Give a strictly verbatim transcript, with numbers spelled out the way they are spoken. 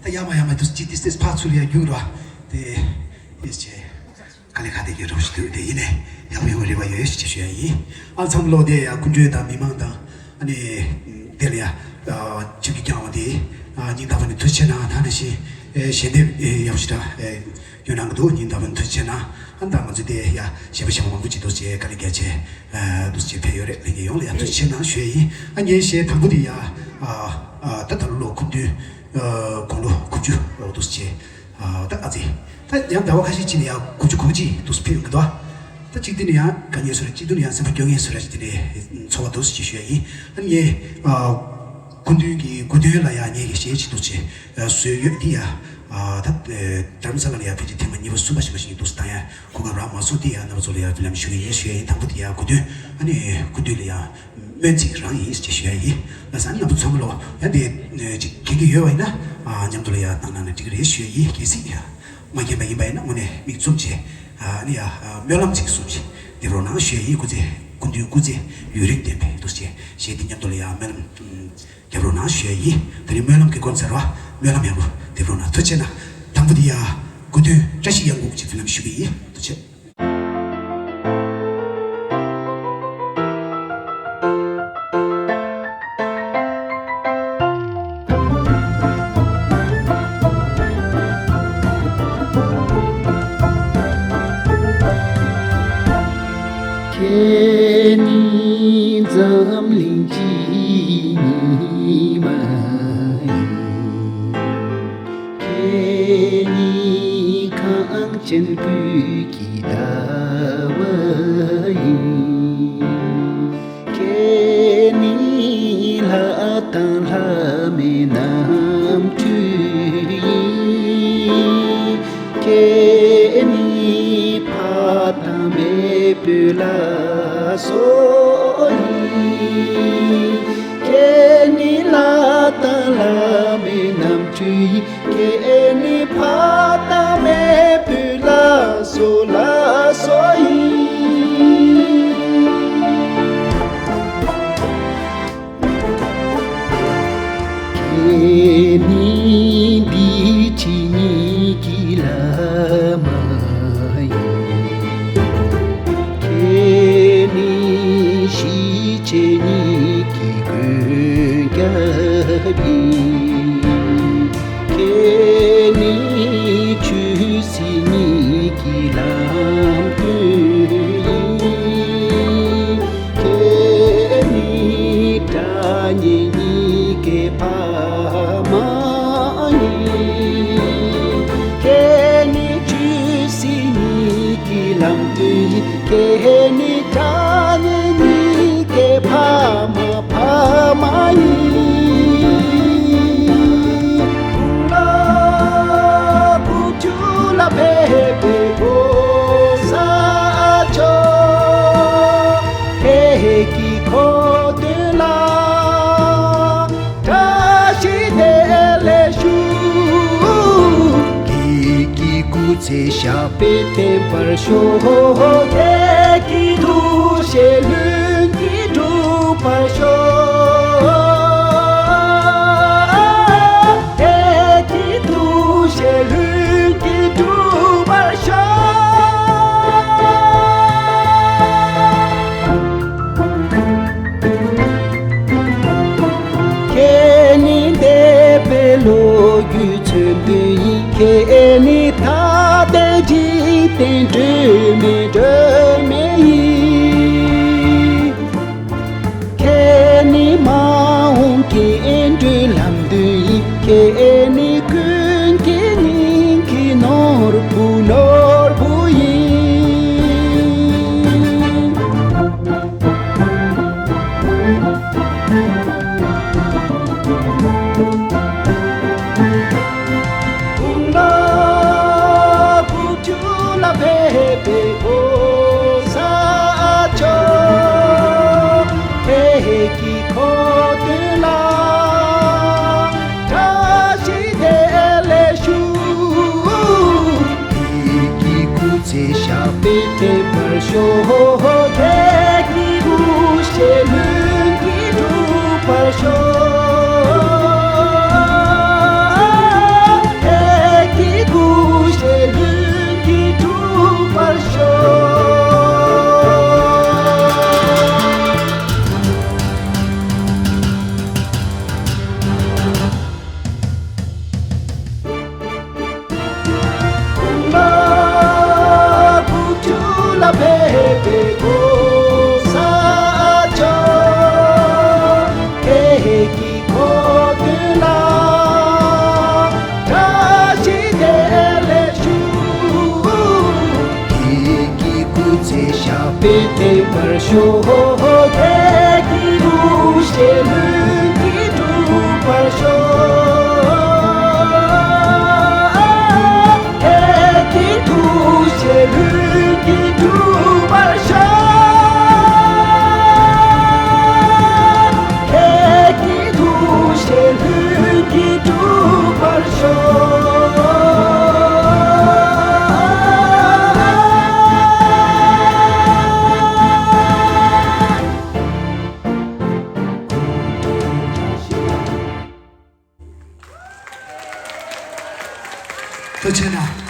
ཡ་མ་ཡ་མ་དུ་ཅི་ཏི་སྟེ་ཕ་ཚུར་ཡ་རྒྱུག་ར་དེ་ཡེ་ཆེ། དཀའ་ལས་ཁག་དེ་གི་རོགས་ཞུ་དུས་དེ་ཡིན་ནས་ཡག་པོ་ཡོང་བའི་རེ་བ་ཡོད་ཞེས་ཞུ་ཡ་ཡིན། ཨ་ཚང་ལོ་དེ་ཡ་སྐུ་མགྲོན་དང་མི་མང་དང་ཨ་ནི་དེ་ལ་ཡ་ཁྱིམ་གྱི་རྐྱང་བ་དེ་སྙིང་ཐག་པ་ནས་ཐུགས་རྗེ་ཆེ་གནང་། ད་ནི་ཞེས་ཞལ་འདེབས་ཡག་ཞིག་འདྲ་ཡོད་གནང་གི་འདུག་སྙིང་ཐག་པ་ནས་ཐུགས་རྗེ་ཆེ་གནང་། ཨ་ནི་ད་ང་ཚོ་དེ་ཡ་གཞས་པ་གཞས་པ་མང་པོ་ཅིག་འདུག་ཅེས་དཀའ་ལས་རྒྱ་ཆེ་འདུག་ཅེས་ཕེབས་ཡོད་རེད། ལྷན་རྒྱས་ཡོངས་ལ་ཡ་ཐུགས་རྗེ་ཆེ་གནང་ཞུ་ཡ་ཡིན། ཨ་ངའི་གཞས་དང་པོ་དེ་ཡ་ད་ད་ལོ་སྐུ་མདུན་དགུང་ལོ་དགུ་བཅུ་འདུག་ཅེས། ད་ཨ་ཙི། ད་ཡང་ཟླ་བ་ཁ་ཤས་ཅིག་ནས་ཡང་དགུ་བཅུ་གོ་གཅིག་འདུག་ཕེབས་ཡོང་གི་འདུག་ད་གཅིག་དེ་ནས་ཡང་དགའ་ཉེ་སུ་རེད། གཅིག་དེ་ནས་ཡང་སེམས་པ་སྐྱོ་ངེས་སུ་རེད། གཅིག་དེ་ནས་ཚོར་བ་འདུག་ཅེས་ཞུ་ཡ་ཡིན། ཨ་ནི་ངས་སྐུ་མདུན་གྱི་སྐུ་མདུན་ལ་ཡང་ངེད་ཀྱི་གཞས་ཅིག་འདུག་ཅེས་བཟོས་ཡོད། འདི་ཡ་ད་དྷ་རམ་ས་ལ་ལ་ཡང་ཕལ་ཆེར་ཐེངས་མ་གཉིས་པ་གསུམ་པ་ཞིག་མ་ཞིག་འདུག་ད་ཡང་གོ་སྐབས་རག་མ་སོང་། འདི་ཡ་རྣམ་པ་ཚོ་ལ་ཡང་སྨོན་ལམ་ཞུ་གི་ཡིན་ཞུ་ཡ་ཡིན། དང་པོ་འདི་ཡ་སྐུ་མདུན། ཨ་ནི་སྐུ་མདུན་ལ་ཡང་སྨོན་ཚིག་རང་ཡིན་ཞེས་ཞུ་ཡ་ཡིན། ལགས་སོ། ཨ་ནི་རྣམ་པ་ཚང་མ་ལོ་ཡང་དེ་ཅིག་མཁྱེན་གྱི་ཡོད་པ་ཡིན་ན་མཉམ་དུ་ལ་ཡང་གནང་གནང་ནས་འགྲིག་གི་རེད་ཞུ་ཡ་ཡིན། གལ་སྲིད་ཡང་མ་མཁྱེན་པ་ཡིན་པ་ཡིན་ན་དངོས་གནས་མིག་བཙུམ་བྱས་ཨ་ནི་ཡང་སྨོན་ལམ་ཚིག་གསུམ་ཞིག་འདེབས་རོགས་གནང་ཞུ་ཡ་ཡིན། སྐུ་ཚེ་སྐུ་མདུན་སྐུ་ཚེ་ཡུན་རིང་བརྟན་པའི་འདུག་ཅེས་གཞས་འདི་མཉམ་དུ་ལ་ཡང་སྨོན་ལམ་རྒྱབ་རོགས་གནང་ཞུ་ཡ་ཡིན། ད་རིང་སྨོན་ལམ་གྱི་སྐོར་ཟེར་བ་སྨོན་ལམ་ཡག་པོ་འདེབས་རོགས་གནང་། ཐུགས་རྗེ་གནང་། དང་པོ་འདི་ཡ་སྐུ་མདུན་བཀྲ་ཤིས་གཡང་འགུགས་ཀྱི་སྨོན་ལམ་ཞུ་གི་ཡིན། ཐུགས་རྗེ་ཆེ། ཁྱེད་ནི་འཛམ་གླིང་སྤྱིའི་ཉི་མ་ཡིན། ཁྱེད་ནི་གངས་ཅན་བོད་ཀྱི་ཟླ་བ་ཡིན། ཁྱེད་ནི་ལྷ་དང་ལྷ་མོའི་རྣམ་འཕྲུལ་ཡིན། ཁྱེད་ནི་ཕ་དང་མེས་པོའི་བླ་སྲོག་ཡིན། ཁྱེད་ནི་ལྷ་དང་ལྷ་མོའི་རྣམ་འཕྲུལ་ཡིན། ཁྱེད་ནི་ཕ་དང་མེས་པོའི་བླ་སྲོག་བླ་སྲོག་ཡིན། ཁྱེད་ནི་འདི་ཕྱི་གཉིས་ཀྱི་བླ་མ་ཡིན། ཁྱེད་ནི་གཞིས་བྱེས་གཉིས་ཀྱི་མགོན་སྐྱབས་ཡིན། ཁྱེད་ནི་ཆོས་སྲིད་གཉིས་ཀྱི་ལམ་སྟོན་ཡིན། ཁྱེད་ནི་དགྲ་གཉེན་གཉིས་ཀའི་ཕ་མ་ཡིན། ཁྱེད་ནི་ཆོས་སྲིད་གཉིས་ཀྱི་ལམ་སྟོན་ཡིན། ཁྱེད་ནི་དགྲ་གཉེན་གཉིས་ཀའི་ཕ་མ་ཕ་མ་ཡིན། དགུང་ལོ་དགུ་བཅུ་ལ་ཕེབས་པའི་གོང་ས་མཆོག་ཁྱེད་ཀྱི་གོ་སྟོན་ལ་བཀྲ་ཤིས་བདེ་ལེགས་ཞུ། ཁྱེད་ཀྱི་སྐུ་ཚེ་ཞབས་པད་བརྟན་པར་ཤོག་ཁྱེད་ཀྱི་ཐུགས་བཞེད་ལྷུན་གྱིས་འགྲུབ་པར་ཤོག་ཁྱེད་ཀྱི་ཐུགས་བཞེད་ལྷུན་གྱིས་འགྲུབ་པར་ཤོག་ཁྱེད་ནི་འདས་པའི་ལོ་རྒྱུས་མཚོན་དོན་ཡིན། ཁྱེད་ནི་ད་ལྟའི་འཇིག་རྟེན་སྒྲོན་མེ་སྒྲོན་མེ་ཡིན། ཁྱེད་ནི་མ་འོངས་སྐྱེ་འགྲོའི་ལམ་སྟོན་ཡིན། ཁྱེད་ནི་ཀུན་གྱི་སྙིང་གི་ནོར་བུ་ནོར་བུ་ཡིན། དགུང་ལོ་དགུ་བཅུ་ལ་ཕེབས་པའི་གོང་ས་མཆོག་ཁྱེད་ཀྱི་གོ་སྟོན་ལ་བཀྲ་ཤིས་བདེ་ལེགས་ཞུ། ཁྱེད་ཀྱི་སྐུ་ཚེ་ཞབས་པད་བརྟན་པར་ཤོག་ཁྱེད་ཀྱི་ཐུགས་བཞེད་ལྷུན་གྱིས་འགྲུབ་པར་ཤོག་ཕེབས་པའི་གོ་ས་ཆ། ཁྱེད་ཀྱི་གོ་སྟོན་ལ་བཀྲ་ཤིས་བདེ་ལེགས་ཞུ། ཁྱེད་ཀྱི་སྐུ་ཚེ་ཞབས་པད་བརྟན་པར་ཤོག་ཁྱེད་ཀྱི་ཐུགས་བཞེད་ལྷུན་གྱིས་གྲུབ་པར་ཤོག་ཁྱེད་ཀྱི་ཐུགས་བཞེད་ལྷུན་གྱིས་གྲུབ་པར་ཤོག་ཁྱེད་ཀྱི་ཐུགས་བཞེད་ལྷུན་གྱིས་གྲུབ་པར་ཤོག་ཐུགས་རྗེ་གནང་།